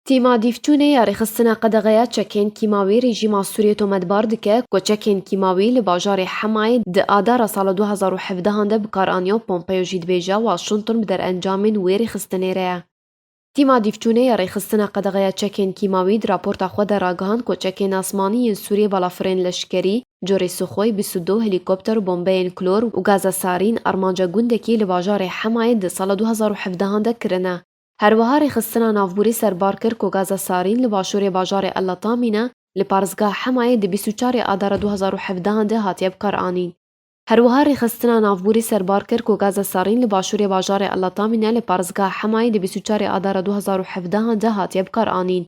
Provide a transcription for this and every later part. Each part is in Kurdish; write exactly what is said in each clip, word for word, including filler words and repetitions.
Tîma dîvçûnê ya rêxistina qedexeya çekên kîmawî rejîma Sûriyê tometbar dike ku çekên kîmawî li bajarê Hemayê di adara sala du hezar û hevdehan de bi kar aniye û Pompeo jî dibêje Washington bi derencamên wê rêxistinê re ye. Tîma dîvçûnê ya rêxistina qedexeya çekên kîmawî di raporta xwe de ragihand ku çekên asmanî yên Sûriyê balafirên leşkerî, corê Suxoy bîst û du, helîkopter û bombeyên klor û gaza sarîn armanca gundekî li bajarê Hemayê di sala du hezar û hevdehan de kirine. Her wiha rêxistina navborî serbar kir ku gaza sarîn li başûrê bajarê El Latamîne li parêzgeha Hemayê di bîst û çarê Adara du hezar û hevdehan de hatiye bikaranîn. Her wiha rêxistina navborî serbar kir ku gaza sarîn li başûrê bajarê El Latamîne li parêzgeha Hemayê di bîst û çarê Adara du hezar û hevdehan de hatiye bikaranîn.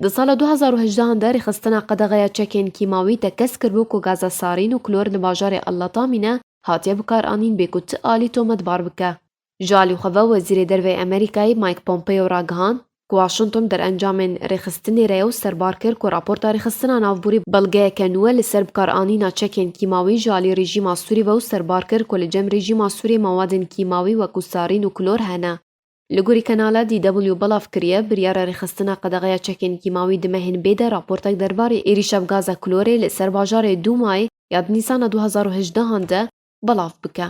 Di sala du hezar û hejdehan de rêxistina qedexeya çekên kîmawî tekez kiribû ku gaza sarîn û klor li bajarê El Latamîne hatiye bikaranîn bê ku ti alî tometbar bike. Ji alî xwe ve Wezîrê Derve yê Amerîkayê Mike Pompeo ragihand ku Washington derencamên rêxistinê re ye û serbar kir ku raporta rêxistina navborî belgeyeke nû ye li ser bikaranîna çekên kîmawî ji alî rejîma Sûrî ve û serbar kir ku li cem rejîma Sûrî mawadên kîmawî wekû sarîn û klor hene. Li gorî kanala D W belav kiriye, biryara rêxistina qedexeya çekên kîmawî di mehên bê de raportek derbarê êrîşa bi gaza klorê li ser bajarê Dûmayê ya di Nîsana du hezar û hejdehan de belav bike.